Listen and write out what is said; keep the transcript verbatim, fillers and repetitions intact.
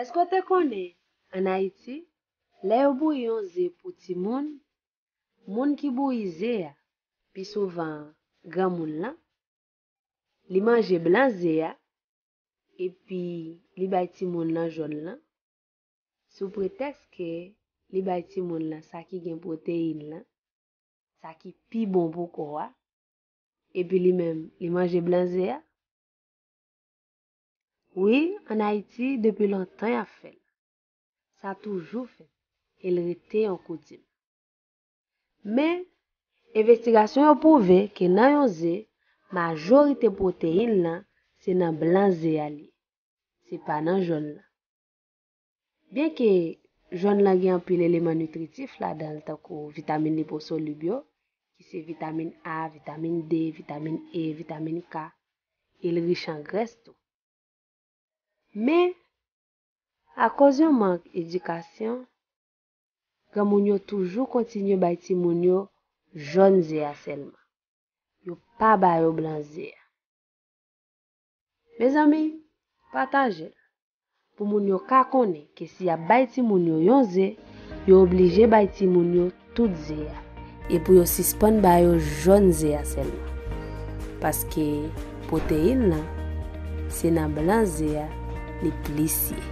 Èske w te konnen, ann Ayiti, lè yo bouyi yon ze pou timoun, moun ki bouyi ze a, pi souvan granmoun lan, li manje blan ze a, epi li bay timoun lan jòn lan, sou pretèks ke li bay timoun lan sa ki gen pwoteyin lan, sa ki pi bon pou kò a, epi li menm, li manje blan ze a? Wi, ann Ayiti, depi lontan y ap fè l. Sa toujou fèt, e l rete yon koutim. Men, envestigasyon yo pwouve ke nan yon ze, majorite pwoteyin lan, se nan blan ze a li ye. Se pa nan jòn lan. Byenke jòn lan gen anpil eleman nitritif ladan l, tankou vitamin liposolib yo, ki se vitamin A, vitamin D, vitamin E, vitamin K, e l rich an grès tou. Men, akoz yon mank edikasyon, granmoun yo toujou kontinye bay timoun yo jòn ze a sèlman. Yo pa ba yo blan ze a. Mezanmi, pataje l pou moun yo ka konnen ke si y ap bay timoun yo yon ze, yo oblije bay timoun yo tout ze a. E pou yo sispann ba yo jòn ze a sèlman. Paske pwoteyin lan, se nan blan ze a li plis ye.